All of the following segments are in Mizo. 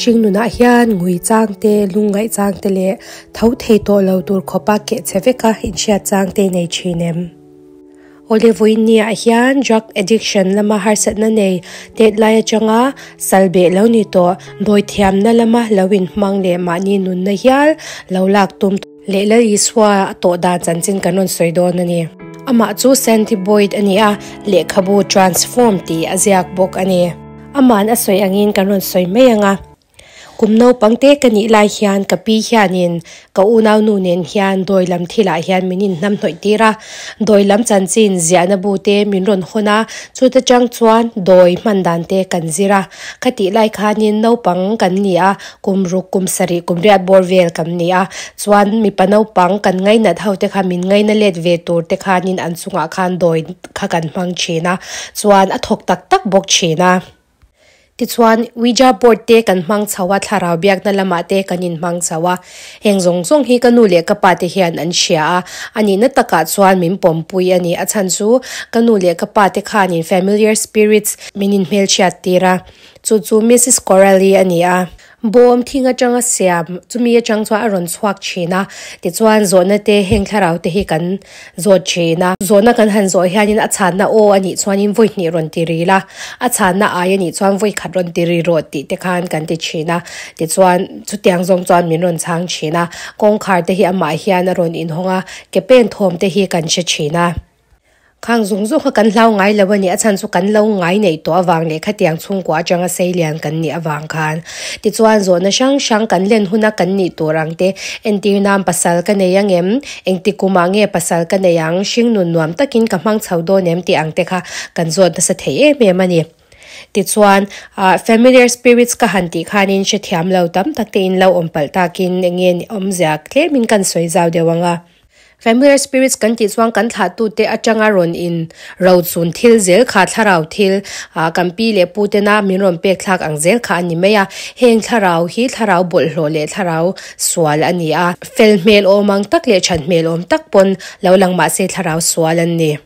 Hringnunah hian ngui chang te, lungngaih chang te leh tho thei tawh lo tur khawpa keh che veka inhriat chang te i nei thin em? Awle vawiin niah hian drug addiction lama harsatna nei tet lai atanga sal beh lo ni tawh dawithiamna lama lo inhmang leh mahni nunna hial lo lak tum leh Lal Isua a tawh dan chanchin kan rawn sawi dawn a ni. Amah chu Sandy Boyd a ni a, lehkhabu Transform tih a ziak bawk a ni. Aman a sawi angin kan rawn sawi mai ang a. Kum naupang te ka nih lai hian ka pi hianin ka unaunu nen hian dawi lam thilah hian min inhnam hnawih tir a. Dawi lam chanchin ziahna bu te min rawn hawn a, chuta chang chuan dawi hman dan te kan zir a. Ka tih lai khanin naupang kan ni a, kum ruk, kum sarih, kum riat bawr vel kan ni a. Chuan mipa naupang kan ngainat ho te kha min ngaina let ve tur te khanin an chungah khan dawi kha kan hmang thin a, chuan a thawk tak tak bawk thin a. Tichuan, Ouija board te kan hmang chho a, thlarau biakna lamah te kan inhmang chho a. Heng zawng zawng hi ka nu leh ka pa te hian an hria a, a nihna takah chuan min pawmpui a ni. A chhan chu ka nu leh ka pa te khanin familiar spirits min inhmelchhiat tir a, chu chu Missus Coralie a ni a. Bawm thing atanga siam chumi atang chuan a rawn chhuak thin a, tichuan zawhna te heng thlarau te hi kan zawt thin a. Zawhna kan han zawh hianin a chhanna aw a nih chuanin vawi hnih rawn ti ril a, a chhanna ai a nih chuan vawi khat rawn ti ri rawh tih te khan kan ti thin a, tichuan chutiang zawng chuan min rawn chhang thin a, kawngkhar te hi amah hian a rawn inhawng a, ke pen thawm te hi kan hre thin a. Khang zung zung kha kan hlau ngai lo a ni, a chhan chu kan lo ngai neih tawh avang leh khatiang chhungkua atanga sei lian kan nih avang khan. Tichuan zawhna hrang hrang kan len huna kan nih tur ang te, entir nan pasal ka nei ang em, engti kumah nge pasal ka nei ang, hringnun nuam takin ka hmang chho dawn em tih ang te kha kan zawt nasa thei em em a ni. Tichuan, familiar spirits ka han tih khanin hrethiam lo tam tak te in lo awm palh takin eng nge awmzia tlemin kan sawi zau deuh ang a. Familiar spirits kan tih chuan kan thlahtute atanga rawn in rochun thil zel kha thlarau thil ah kan pi leh pu tena min rawn pek thlak ang zel kha a ni mai a. Heng thlarau hi thlarau bawlhhlawh leh thlarau sual a ni a. Fel hmel awm ang tak leh that hmel awm tak pawn lo lang mahse thlarau sual an ni.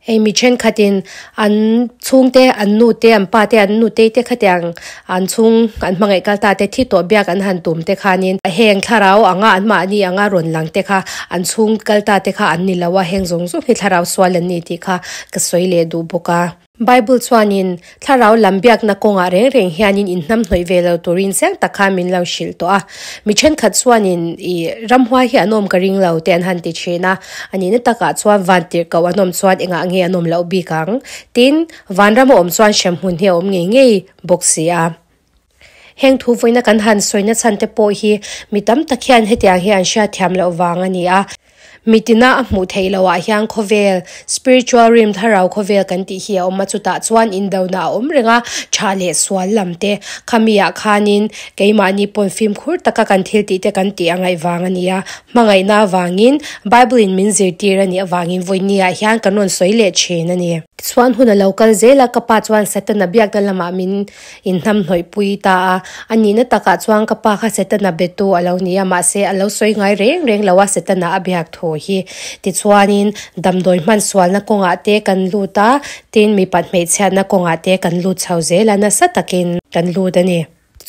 Hei mi thenkhatin an chhungte, an nu te, an pa te, an nutei te khatiang an chhung an hmangaih kal ta te thi tawh biak an han tum te khanin heng thlarau anga an mahni anga rawn lang te kha an chhung kal ta te kha an ni lo a, heng zawng zawng hi thlarau sual an ni tih kha ka sawi leh duh bawk a. Bible chuanin Thlarau lam biakna kawngah reng reng hianin inhnamhnawih ve lo turin chiang tak khan min lo hrilh tawh a. Mi thenkhat chuanin i ramhuai hi an awm ka ring lo te an han ti thin a. A nihna takah chuan van tirhkoh an awm chuan engah nge an awm loh bik ang? Tin, vanram a awm chuan hremhmun hi a awm ngei ngei bawk si a. Heng thu vawiina kan han sawina chhan te pawh hi mi tam tak hian hetiang hi an hriatthiam loh vang a ni a. Mitina a hmuh theih loh ah hian khawvel, spiritual realm, thlarau khawvel kan tih hi a awm a, chutah chuan indona a awm reng a, tha leh sual lam te. Khami ah khanin keimahni pawn fimkhur taka kan thil tih te kan tih a ngaih vang a ni a, hmangaihna avangin Bible in min zirtir a nih avangin vawiini ah hian kan rawn sawi leh thin a ni. Tichuan hun a lo kal zel a, ka pa chuan Satana biakna lamah min Inhnamhnawih pui ta a, a nihna takah chuan ka pa kha Setana betu a lo ni a, mahse a lo sawi ngai reng reng lo a Setana a biak thu hi. Tichuanin damdawi hman sualna kawngah te kan lut a, tin mipat hmeichhiatna kawngah te kan lut chho zel a, nasa takin kan lut a ni.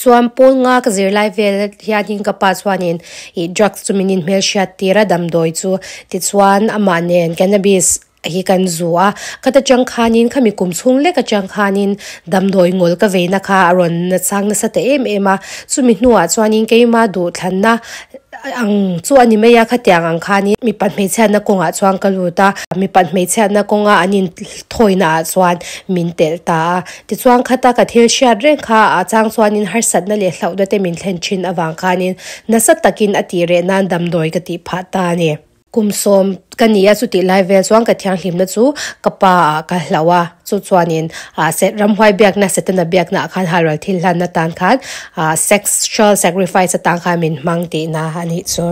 Chuan pawl nga ka zirlai vel hianin ka pa chuanin ih drugs chu min inhmelhriat tir a damdawi chu, tichuan amah nen cannabis hi kan zu a, ka ta chang khanin khami kum chhung lek atang khanin damdawi ngawl ka veina kha a rawn na chang nasa ta em em a, chumi hnuah chuanin keima duhthlanna ang chu a ni mai a, khatiang ang khanin mipat hmeichhiatna kawngah chuan ka lut a, mipat hmeichhiatna kawnga an inthawina ah chuan min telh ta a, tichuan khata ka thil hriat reng kha a chang chuanin harsatna leh hlauhna te min thlen thin avang khanin nasa takin a tih reh nan damdawi ka tih phah ta a ni. Kum sawm ka ni a, chutih lai vel chuan ka thianghlimna chu ka pa ah ka hlauh a, chu chuanin ah set ramhuai biakna Setana biakna ah khan halral thil hlanna tan khan ah sexual sacrifice atan khan min hmang tihna a nih chu.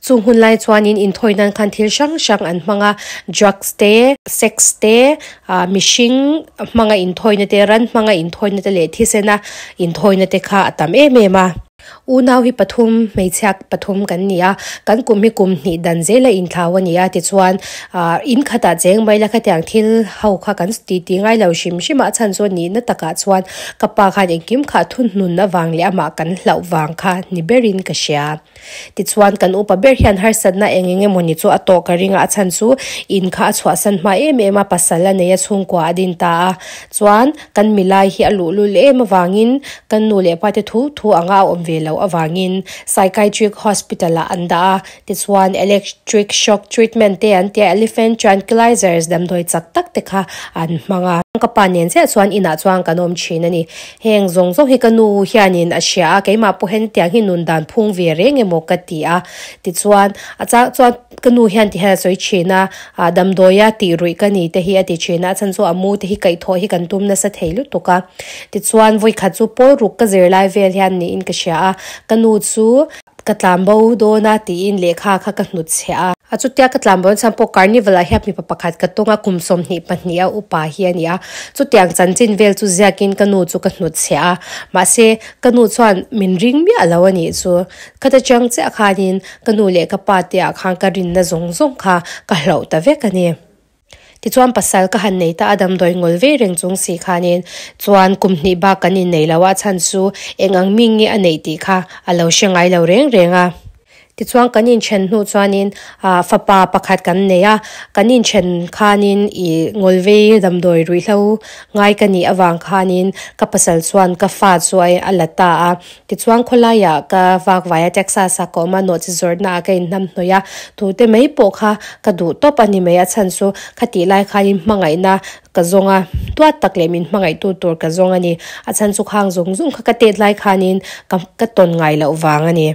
Chung hun lai chuanin inthawi nan khan thil hrang hrang an hmang a, drugs te, sex te, ah mihring hmanga inthawina te, ran hmanga inthawina te leh thisena inthawina te kha a tam em em a. Unau hi pathum, hmeichhia pathum kan ni a, kan kum hi kum hnih dan zela inthlau a ni a tichuan ah in khatah cheng mai la khatiang thil ho kha kan ti ti ngai lo hrim hrim a a chhan chu nihna takah chuan ka pa khan engkim kha thunhnun avang leh amah kan hlauh vang kha ni berin ka hria. Tichuan kan upa ber hian harsatna eng eng emawni chu a tawh ka ring a, a chhan chu in kha a chhuahsan hma em em a, pasal a nei a chhungkua a din ta a. Chuan kan milai hi a luhlul em avangin kan nu leh pa te thu thu anga a awm ve loh avangin psychiatric hospital ah an dah a. Tichuan electric shock treatment te an tia elephant tranquilizers damdawi chak tak te kha an hmang a. Ka pa nen chiah chuan inah chuan kan awm thin a ni. Heng zawng zawng hi ka nu hianin a hria a, keimah pawh hian hetiang hi nun dan phung ve reng emaw ka ti a. Tichuan, a chang chuan ka nu hian ti hian a sawi thin a, ah damdawia tih ruih ka ni te hi a ti thin a, a chhan chu a mu te hi kaihthawh hi kan tum nasa thei lutuk a. Tichuan, vawikhat chu pawl ruk ka zir lai vel hian niin ka hria a, ka nu chu Ka tlan bo dawn a tiin lehkha kha ka hnut chhe a. A chutia ka tlan bo chuan pawh carnival ah hian mipa pakhat ka tawng a, kum 22 a upa hi a ni a. Chutiang chanchin vel chu ziakin ka nu chu ka hnut chhe a. Mahse, ka nu chuan min ring miah lo a nih chu. Khata chang chiah khanin ka nu leh ka pa te ah khan ka rinna zawng zawng kha ka hloh ta vek a ni. Tichuan pasal ka han nei ta a, damdawi ngawl ve reng chung si khanin chuan kum hnih bak kan innei lo a, chhan chu eng ang mi nge a neih tih kha a lo hre ngai lo reng reng a. Tichuan kan inthen hnu chuanin fapa pakhat kan nei a, kan inthen khanin ih ngawl vei damdawi ruihhlo ngai ka nih avang khanin ka pasal chuan ka fa chu a la ta a. Tichuan khawlaiah ka vakvai a, Texas ah ka awm a, nawhchi zawrhna ah ka inhnam hnawih a, tute mai pawh kha ka duh tawp a ni mai. A chhan chu khatih lai khanin hmangaihna ka zawng a, tuat tak leh min hmangaihtu tur ka zawng a ni. A chhan chu khang zawng zawng kha ka tet lai khanin ka ka tawn ngai loh vang a ni.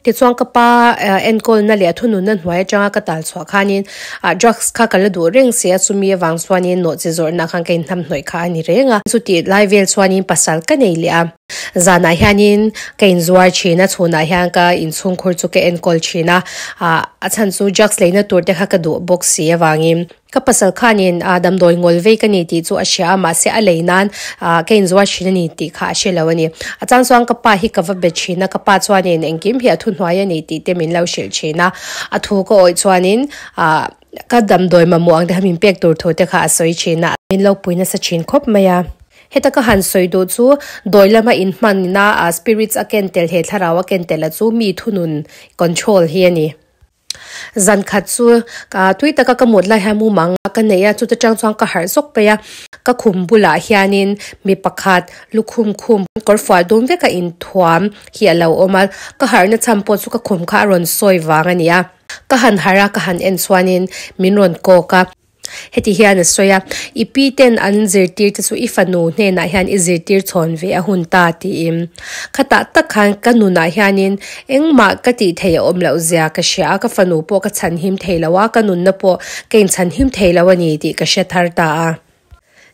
Tichuan ka pa enkawlna leh a thununna hnuai atanga ka tal chhuah khanin drugs kha ka la duh reng si a, chumi avang chuanin nawhchi zawrhna khan ka inhnam hnawih kha a ni reng a. Chutih lai vel chuanin pasal ka nei leh a. Zanah hianin ka inzuar thin a, chhunah hian ka inchhungkhur chu ka enkawl thin a, ah a chhan chu drugs leina tur te kha ka duh bawk si avangin ka pasal khanin ah damdawi ngawl vei ka ni tih chu a hria a, mahse a lei nan ah ka inzuar thin a ni tih kha a hre lo a ni. A chang chuan ka pa hi ka va be thin a, ka pa chuanin engkim hi a thuhnuai a ni tih te min lo hrilh thin a, a thu ka awih chuanin ah ka damdawi mamawh ang te kha min pek tur thu te kha a sawi thin a, min lo pui nasa thin khawp mai a. Heta ka han sawi duh chu dawi lama inhmanna ah spirits a ken tel he thlarau a ken tel a chu mi thunun control hi a ni. Zan khat chu tui taka ka mut lai hian mumang ka nei a, chuta tang chuan ka harh zawk mai a, ka khum bulah hianin mi pakhat lukhum khum kawrfual dum veka inthuam hi a lo awm a, ka harhna chhan pawh chu ka khum kha a rawn sawi vang a ni a. Ka han harh a, ka han en chuanin min rawn kawk a. Heti hian a sawi a, I pi ten an zirtir te chu i fanu hnenah hian i zirtir chhawn ve a hun ta tiin. Khatah tak khan ka nunah hianin engmah ka tih theih a awm loh zia ka hria a, ka fanu pawh ka chhanhim thei lo a, ka nunna pawh ka inchhanhim thei lo a ni tih ka hre thar ta a.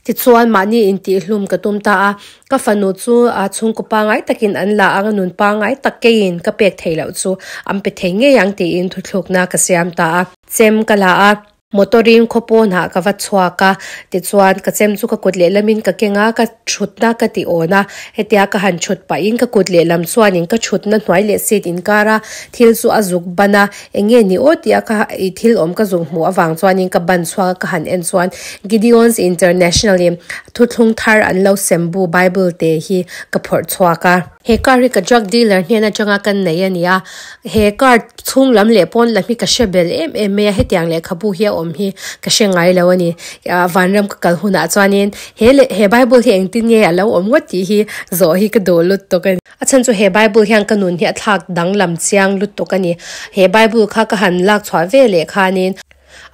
Tichuan mahni intihhlum ka tum ta a, ka fanu chu a chhungkaw pangngai takin an la ang a, nun pangngai tak keiin ka pek theih loh chu an pe thei ngei ang tiin thuthlukna ka siam ta a. Chem ka la a. Motor in khaw pawnah ka va chhuak a, tichuan ka chem chu ka kut lehlamin ka keng a, ka thutna ka ti awn a, hetia ka han thut pahin ka kut lehlam chuanin ka thutna hnuai leh seat inkar a, thil chu a zuk ban a, eng nge ni aw tia ka i thil awm ka zuk hmuh avang chuanin ka ban chhuak a ka han en chuan Gideon's International in thuthlung thar an lo sem bu Bible te hi ka phawrh chhuak a. He car hi ka drug dealer hnen atanga kan nei a ni a, he car chhung lam leh pawn lam hi ka hre bel em em mai a, hetiang lehkhabu hi a awm hi ka hre ngai lo a ni. Ah vanram ka kal hunah chuanin he leh he bible hi engtin nge a lo awm ngawt tih hi zawh hi ka duh lutuk a ni. A chhan chu he bible hian ka nun hi a thlak danglam chiang lutuk a ni. He bible kha ka han lak chhuah ve leh khanin.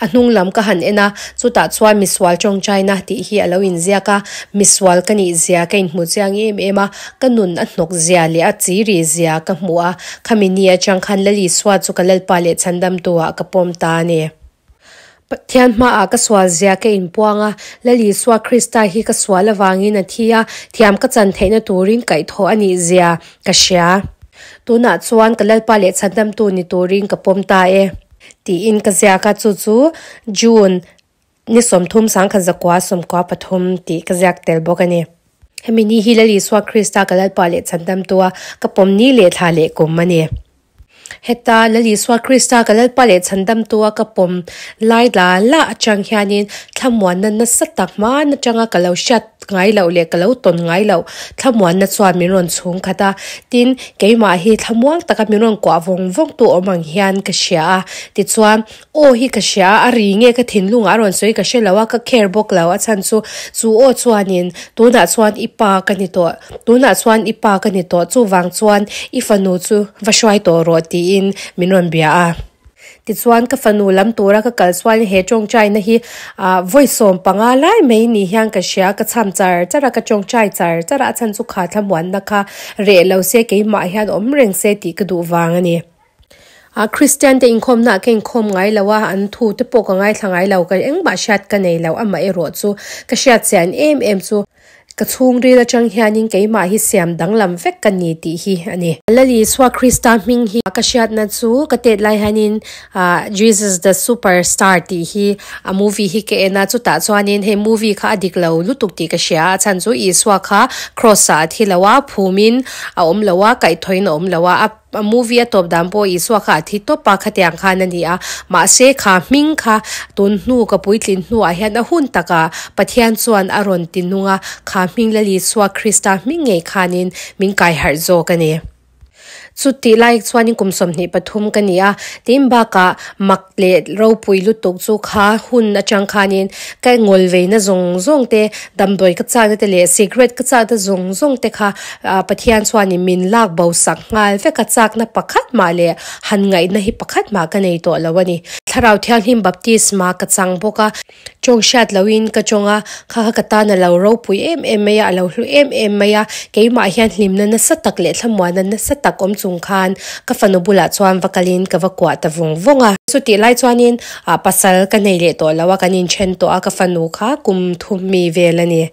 A hnung lam ka han en a, chutah chuan misual tawngtaina tih hi a lo inziak a, misual ka nih zia ka inhmu chiang em em a, ka nun a hnawk zia leh a chi ri zia ka hmu a, khami ni atang khan Lalisua chu ka Lalpa leh Chhandamtu-ah ka pawm ta a ni. Pathian hmaah ka sual zia ka inpuang a, Lalisua Krista hi ka sual avangin a thi a, thiam ka chan theihna turin kaihthawh a nih zia ka hria. Tunah chuan ka Lalpa leh Chhandamtu ni turin ka pawm ta e. Tiin ka ziak a, chu chu June ni 30 93 tih ka ziak tel bawk a ni. Hemi ni hi Lal Isua Krista ka Lalpa leh Chhandamtua ka pawm ni leh thla leh kum a ni. Heta Lal Isua Krista ka Lalpa leh Chhandamtua ka pawm lai la la atang hianin thlamuanna nasa tak hman atanga ka lo hriat ngai loh leh ka lo tawn ngai loh thlamuanna chuan min rawn chhung khat a. Tin, keimah hi thlamuang taka min rawn kuah vawng vawng tu awm ang hian ka hria a. Tichuan, Aw hi ka hria a, a ri nge ka thinlungah a rawn sawi ka hre lo a, ka care bawk lo. A chhan chu, chu aw chuanin tunah chuan i pa ka ni tawh, tunah chuan i pa ka ni tawh, chuvang chuan i fanu chu va hruai tawh rawh tiin min rawn bia a. Tichuan ka fanu lam tura ka kal chuan he tawngtaina hi ah vawi 15 lai mai ni hian ka hria, ka cham char char a, ka tawngtai char char a, a chhan chu kha thlamuanna kha reh lo se keimah hian awm reng se tih ka duh vang a ni. A Kristian te inkhawmna ah ka inkhawm ngai lo a, an thu te pawh ka ngaithla ngai lo, ka engmah hriat ka nei lo, amah erawh chu ka hriat chian em em chu ka chhungril atang hianin keimah hi siam danglam vek ka ni tih hi a ni. Lal Isua Krista hming hi ka hriatna chu ka tet lai hianin ah Jesus the Super Star tih hi a movie hi ka en a, chutah chuanin hei movie kha a dik lo lutuk tih ka hria a, a chhan chu Isua kha cross ah a thi lo a, phumin a awm lo a, kaihthawhin a awm lo a, a. A movie a tawp dan pawh Isua kha a thi tawp a, khatiang khan a ni a. Mahse kha hming kha tun hnu ka puitlin hnuah hian a hun takah Pathian chuan a rawn ti nung a, kha hming Lal Isua Krista hming ngei khanin min kai harh zawk a ni. Chutih lai chuanin kum 23 ka ni a, tin bakah mak leh ropui lutuk chu kha hun atang khanin ka ngawl veina zawng zawng te, damdawi ka chakna te leh cigarette ka chakna zawng zawng te kha Pathian chuanin min lak bo sak nghal vek a, chakna pakhat mah leh han ngaihna hi pakhat mah ka nei tawh lo a ni. Thlarau Thianghlim baptisma ka chang bawk a. Tawng hriat loin ka tawng a, kha kha ka tan a lo ropui em em mai a, a lo hlu em em mai a, keimah hian hlimna nasa tak leh thlamuanna nasa tak awm chung khan ka fanu bulah chuan va kalin ka va kuah ta vawng vawng a. Chutih lai chuanin ah pasal ka nei leh tawh lo a, kan inthen tawh a, ka fanu kha kum thum mi vel a ni.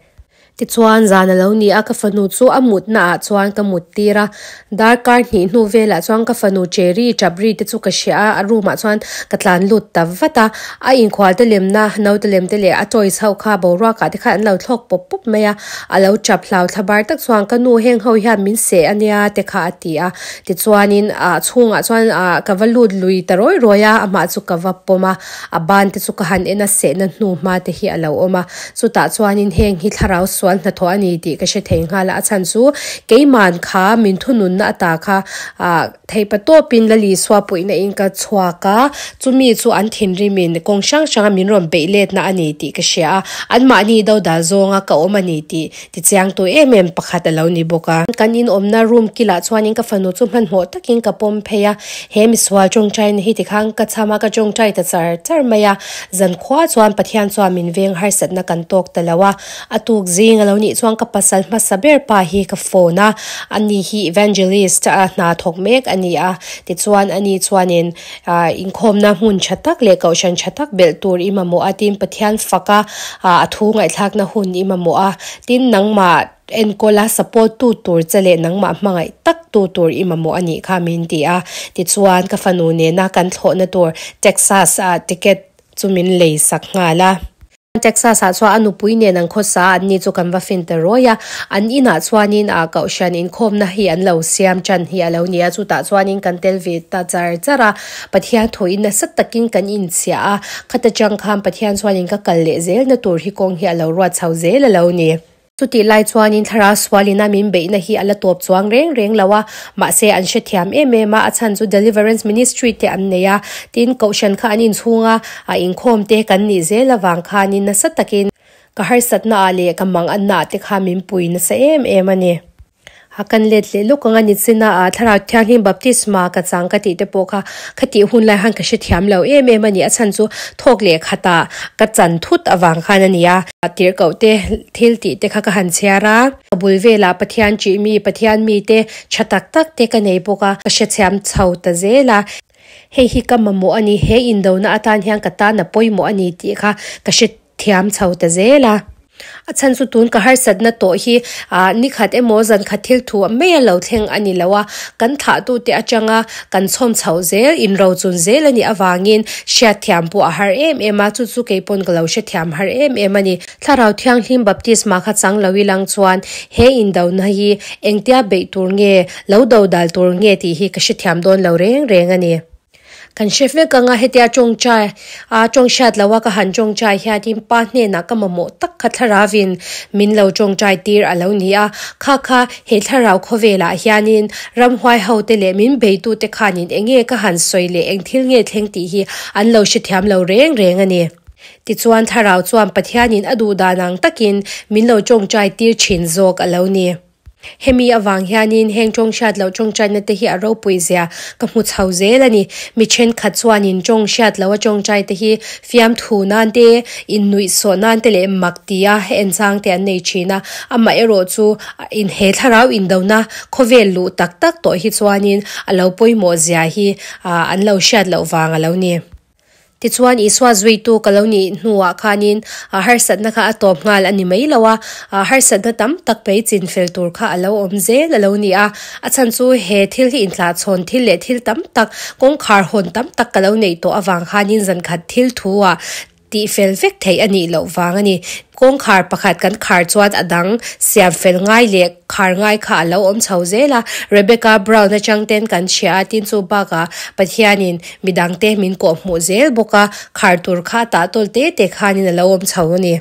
Tichuan, zan a lo ni a, ka fanu chu a mutna ah chuan ka mut tir a. Darkar hnih hnu velah chuan ka fanu Cherry tap ri te chu ka hria a, a room ah chuan ka tlan lut ta vat a. A inkhual te lemna, naute lem te leh a toys ho kha boruak ah te khan an lo thlawk pawp pawp mai a. A lo tap hlau thla bar tak chuan ka nu heng ho hian min seh a nia te kha a ti a. Tichuanin ah chhungah chuan ah ka va lut lui ta rawi rawi a, amah chu ka va pawm a. A ban te chu ka han en a, sehna hnu hma te hi a lo awm a. Chutah chuanin heng hi thlarau sual hnathawh a ni tih ka hre thei nghal a, a chhan chu keiman kha min thununna ata kha ah theihpa tawpin Lal Isua puihna in ka chhuak a, chumi chu an thinrimin kawng hrang hranga min rawn beih letna a ni tih ka hria a, anmahni dodal zawnga ka awm a ni tih tichiangtu em em pakhat a lo ni bawk a. Kan inawmna room kilah chuanin ka fanu chu hmanhmawh takin ka pawm phei a, he misual tawngtaina hi tikhan ka cham a, ka tawngtai ta char char mai a. Zankhua chuan Pathian chuan min veng harsatna kan tawk ta lo a, a tuk zing a lo nih chuan ka pasal hmasa ber pa hi ka phone a, ani hi evangelist a hna thawk mek a ni a, tichuan ani chuanin inkhawmna hmun tha tak leh kohhran tha tak belh tur i mamawh a, tin Pathian faka a thu ngaihthlakna hun i mamawh a, tin nangmah enkawl a support tu tur che leh nangmah hmangaih tak tu tur i mamawh a nih kha min ti a. Tichuan ka fanu nena kan thlawhna tur Texas ah ticket chu min lei sak nghal a. Texas ah chuan a nupui nen an khawsa a, anni chu kan va fin ta rawi a. An inah chuanin ah kohhran inkhawmna hi an lo siam tan hi a lo ni a, chutah chuanin kan tel ve ta char char a. Pathian thuin nasa takin kan inchhiah a, khata chang khan Pathian chuanin ka kal leh zelna tur hi kawng hi a lo ruat chho zel a lo ni. Chutih lai chuanin thlarau sualina min beihna hi a la tawp chuang reng reng lo a, mahse an hrethiam em em a, a chhan chu Deliverance Ministry te an nei a, tin kohhran kha an inchhunga a inkhawm te kan nih zel avang khanin nasa takin ka harsatna ah leh ka manganna ah te kha min pui nasa em em a ni. A kan let leh lawk ang a ni chin a, Thlarau Thianghlim baptisma ka chang ka tih te pawh kha khatih hun lai khan ka hrethiam lo em em a ni. A chhan chu thawk leh khatah ka chan thut avang khan a ni a. Tirhkoh te thil tih te kha ka han chhiar a, ka bul velah Pathian ṭih mi, Pathian mi te ṭha tak tak te ka nei bawk a, ka hrethiam chho ta zel a. Hei hi ka mamawh a ni, he indona atan hian ka tan a pawimawh a ni tih kha ka hrethiam chho ta zel a. A chhan chu tun ka harsatna tawh hi nikhat emaw zan khat thil thu mai a lo thleng a ni lo a, kan thlahtute atanga kan chhawm chhoh zel, inrochun zel a nih avangin hriatthiam pawh a har em em a, chu chu kei pawn ka lo hrethiam har em em a ni. Thlarau Thianghlim baptisma kha chang lo ilang chuan he indona hi engtia beih tur nge, lo dodal tur nge tih hi ka hrethiam dawn lo reng reng a ni. Kan hre vek anga hetia tawngtai a tawng hriat loha ka han tawngtai hianin pa hnenah ka mamawh tak kha thlaravin min lo tawngtai tir a lo ni a. Kha kha he thlarau khawvelah hianin ramhuai hote leh min beitute khanin enge ka han sawi leh eng thil nge thleng tih hi an lo hrethiam lo reng reng a ni. Tichuan thlarau chuan Pathianin a duh dan ang takin min lo tawngtai tir thin zawk a lo ni. Hemi avang hianin heng tawng hriat loh tawngtaina te hi a ropui zia ka hmu chho zel a ni. Mi thenkhat chuanin tawng hriat loh a tawngtai te hi fiamthu nan te, innuihsawh nan te leh mak tia enchang te an nei thin a. Amaherawh chu in he thlarau indona khawvel luh tak tak tawh hi chuanin a lo pawimawh zia hi an lo hriat loh vang a lo ni. Tichuan, Isua zuitu ka lo nih hnuah khanin harsatna kha a tawp nghal a ni mai lo a, harsatna tam tak mai chinfel tur kha a lo awm zel a lo ni a. A chhan chu he thil hi inthlahchhawn thil leh thil tam tak, kawngkhar hawn tam tak ka lo neih tawh avang khanin zankhat thil thu-ah tihfel vek theih a nih loh vang a ni. Kawngkhar pakhat kan khar chuan a dang siam fel ngai leh khar ngai kha a lo awm chho zel a, Rebecca Brown atang ten kan hria a, tin chu bakah Pathianin midangte min kawhhmuh zel bawk a, khar tur kha tah tawl te te khanin a lo awm chho a ni.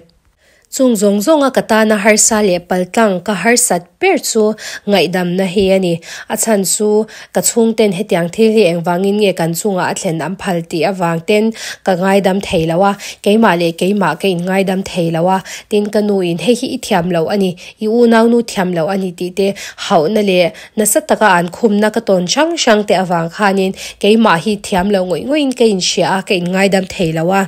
Chung zawng zawnga ka tana harsa leh paltlang ka harsat ber chu ngaihdamna hi a ni. A chhan chu ka chhungten hetiang thil hi engvangin nge kan chungah a thlen an phal tih avang ten ka ngaidam thei lo a, keimah leh keimah ka inngaidam thei lo a, tin ka nu in hei hi i thiam loh a ni, i unaunu thiam loh a ni tih te hauhna leh nasa taka an khumna ka tawn hrang hrang te avang khanin keimah hi thiam loh ngawih ngawih in ka inhria a, ka inngaidam thei lo a.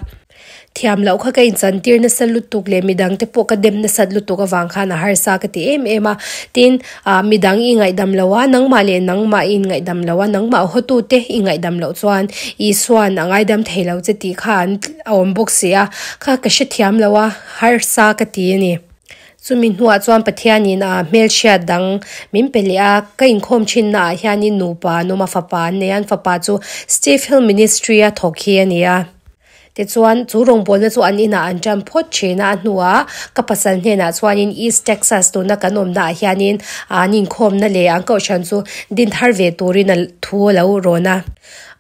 Thiam loh kha ka inchantir nasa lutuk leh midang te pawh ka dem nasat lutuk avang khan a harsa ka ti em em a. Tin, ah midang i ngaihdam lo a, nangmah leh nangmah i inngaihdam lo a, nangmah hawtute i ngaihdam loh chuan Isua'n a ngaidam thei lo che tih kha an a awm bawk si a, kha ka hrethiam lo a, harsa ka ti a ni. Chumi hnuah chuan Pathianin a hmelhriat dang min pe leh a, ka inkhawm thinnaah hianin nupa an awm a, fapa an nei a, an fapa chu Steve Hill Ministry-a thawk hi a ni a. Tichuan, chu rawngbawlna chu an inah an ṭan phawt ṭhin a, a hnuah ka pasal hnenah chuanin East Texas tuna kan awmnaah hianin an inkhawmna leh an kohhran chu din thar ve turin a thu a lo rawn a.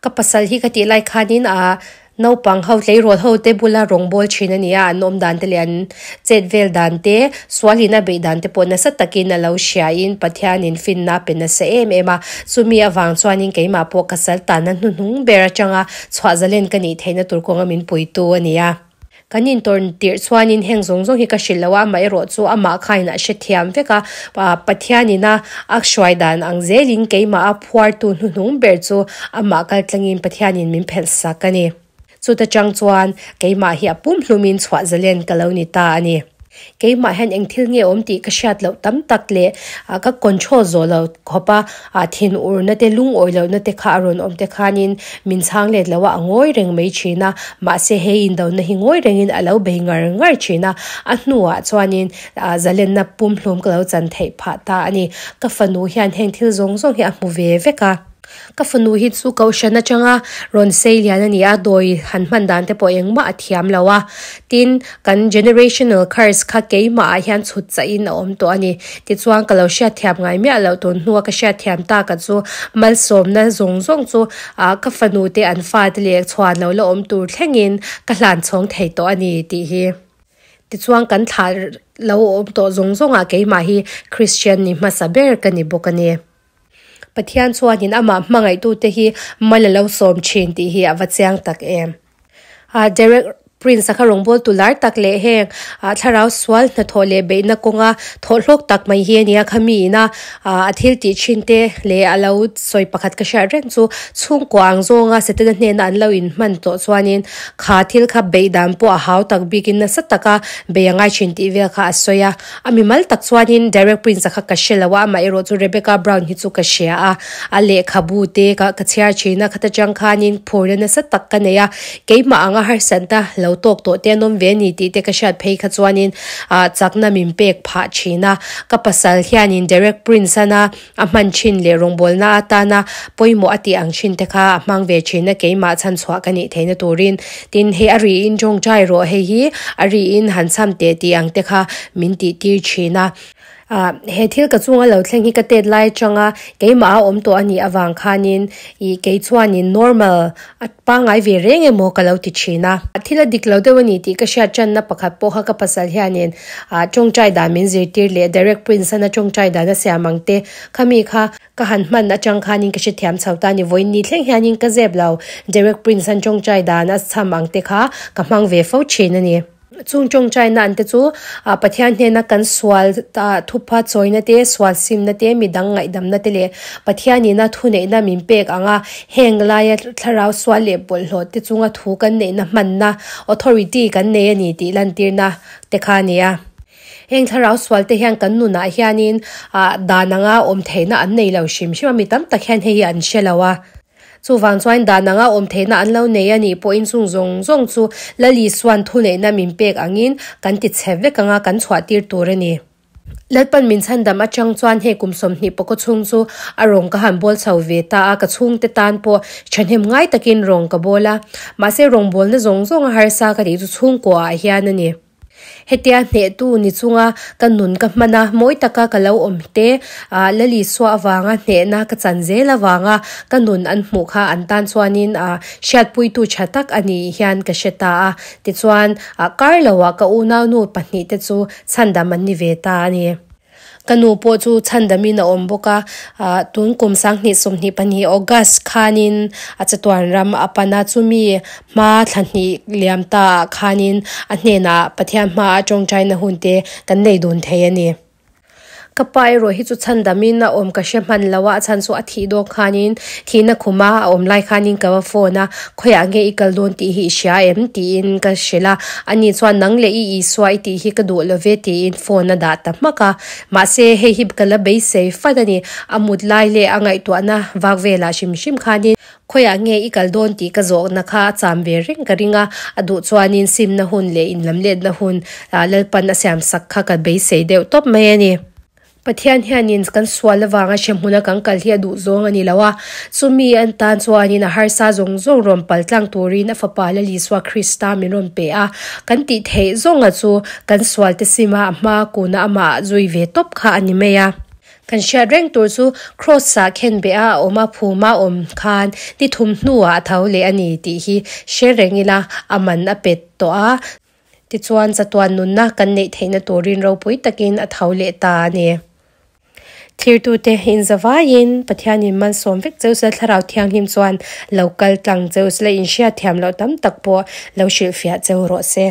Ka pasal hi ka tih lai khanin a naupang ho, tleirawl ho te bula rawngbâwl ṭhin a ni a, an awm dan te leh an chet vel dan te, sualin a beih dan te pawh nasa takin a lo hriain Pathianin finna a pe nasa em em a. Chumi avang chuanin keimah pawh ka sal tanna hnuhnung ber atanga Chhuah zalen ka nih theihna tur kawnga min puitu a ni a. Kan intawn tirh chuanin heng zawng zawng hi ka hrilh lo a, amaherawh chu amah khain a hrethiam vek a, Pathianin a a hruai dan ang zelin keimah a phuartu hnuhnung ber chu amah kaltlangin Pathianin min phelh sak a ni. Chuta chang chuan keimah hi a pumhlumin chhuah zalen ka lo ni ta a ni. Keimah hian eng thil nge awm tih ka hriat loh tam tak leh ka control zawh lo khawp a, thinurna te lungawi lohna te kha a rawn awm te khanin min chhang let lo a, a ngawi reng mai thin a, mahse he indona hi ngawi rengin a lo bei ngar ngar thin a, a hnuah chuanin zalenna pumhlum ka lo chan theih phah ta a ni. Ka fanu hian heng thil zawng zawng hi a hmu ve vek a. Ka fanu hi chu kohhran atanga rawn sei lian a ni a, dawi han hman dan te pawh engmah a thiam lo a. Tin, kan generational curse kha keimah ah hian chhut chah in a awm tawh a ni. Tichuan ka lo hriatthiam ngai miah loh tun hnua ka hriatthiam tak a chu malsawmna zawng zawng chu ah ka fanu te an fate leh chhuan lo la awm tur thlengin ka hlan chhawng thei tawh a ni tih hi. Tichuan kan thlah lo awm tawh zawng zawngah keimah hi Christian ni hmasa ber ka ni bawk a ni. Pathian chuanin amah hmangaihtute hi mal a lo sawm thin tih hi a va chiang tak em. Derek Prince a kha rawngbawltu lar tak leh heng thlarau sual hnathawh leh beihna kawnga thawhhlawk tak mai hi a ni a, khami ina a thil tih thin te leh a lo sawi pakhat ka hriat reng chu chhungkua ang zawnga Setana hnena an lo inhman tawh chuanin kha thil kha beih dan pawh a hau tak bikin nasa taka bei a ngai thin tih vel kha a sawi a. A mimal tak chuanin Derek Prince-a kha ka hre lo a, amaherawh chu Rebecca Brown hi chu ka hria a, a lehkhabu te ka ka chhiar thin a, khata chang khanin phurna nasa tak ka nei a, keimah anga harsatna lo tawk tawh te an awm ve a ni tih te ka hriat phei kha chuanin ah chakna min pek phah thin a. Ka pasal hianin Derek Prince ana a hman thin leh rawngbawlna atana pawimawh a tih ang thin te kha a hmang ve thin a keimah chhanchhuah ka nih theihna turin. Tin, hei a riin tawngtai rawh hei hi a riin han cham teh tih ang te kha min tih tir thin a. Ah, he thil ka chunga lo thleng hi ka tet lai atanga keimah a awm tawh a nih avang khanin ih kei chuanin normal a pangngai ve reng emaw ka lo ti thin a. Thil a dik lo deuh a ni tih ka hriat tanna pakhat pawh kha ka pasal hianin ah tawngtai dan min zirtir leh Derek Prince-ana tawngtai dan a siam ang te khami kha ka han hman atang khanin ka hrethiam chho ta a ni. Vawiin ni thleng hianin ka zep lo Derek Prince-an tawngtai dan a chham ang te kha ka hmang ve fo thin a ni. Chung tawngtaina an te chu Pathian hnena kan sual thupha chawina te, sual simna te, midang ngaihdamna te leh Pathianina thuneihna min pek ang a, heng laia thlarau sual leh bawlhhlawh te chunga thu kan neihna hmanna, authority, kan nei a ni tih lantirna te kha a ni a. Heng thlarau sual te hian kan nunah hianin dan anga awm theihna an nei lo hrim hrim a, mi tam tak hian hei hi an hre lo a. Chuvang chuan dan anga awm theihna an lo nei a nih pawhin chung zawng zawng chu Lal Isua'n thuneihna min pek angin kan ti chhe vek anga kan chhuah tir tur a ni. Lalpan min chhandam atang chuan hei kum 20 pawkaw chhung chu a rawng ka han bawl chho ve ta a, ka chhungte tan pawh thahnem ngai takin rawng ka bawl a. Mahse rawngbawlna zawng zawng a harsa ka tih chu chhungkua ah hian a ni. Hetia hnehtu ni chunga ka nun ka hman a, mawi taka ka lo awm te, Lal Isua avanga hnehna ka chan zel avanga ka nun an hmuh kha an tan chuanin hriatpuitu tha tak a nih hian ka hre ta a. Tichuan, kar loah ka unaunu pahnihte chu chhandam an ni ve ta a ni. Ka nu pawh chu chhandamin a awm bawk a, tun kum 2022 August khanin a chatuan ram a pan a, chumi hma thla hnih liam ta ah khanin a hnenah Pathian hma a tawngtaina hun te kan nei dun thei a ni. Ka pa erawh hi chu chhandamin a awm ka hre hman lo a, a chhan chu a thih dawn khanin thihna khuma a awm lai khanin ka va phone a, Khawiah nge i kal dawn tih hi i hria em? tiin ka hrilh a, ani chuan nang leh i Isua i tih hi ka duh lo ve tiin phone a dah ta hmak a. Mahse, hei hi ka la beisei fat a ni. A mut lai leh a ngaihtuahna vak velah hrim hrim khanin khawiah nge i kal dawn tih ka zawhna kha a cham ve reng ka ring a, a duh chuanin simna hun leh inlamletna hun Lalpan a siamsak kha ka beisei deuh tawp mai a ni. Pathian hianin kan sual avanga hremhmuna kan kal hi a duh zawng a ni lo a, chumi an tan chuanin a harsa zawng zawng rawn pal tlang turin a Fapa Lal Isua Krista min rawn pe a. Kan tih theih zawnga chu kan sualte sima a hma kuna amah zui ve tawp kha a ni mai a. Kan hriat reng tur chu Kraws-ah khenbeh a a awm a, phuma awm khan ni thum hnuah a tho leh a ni tih hi hre reng ila a man a pet tawh a. Tichuan, chatuan nunna kan neih theihna turin ropui takin a tho leh ta a ni. Thirtute inzavaiin Pathianin malsawm vek cheu sela Thlarau Thianghlim chuan lo kal tlang cheu sela inhriat thiam loh tam tak pawh lo hrilhfiah cheu rawh se.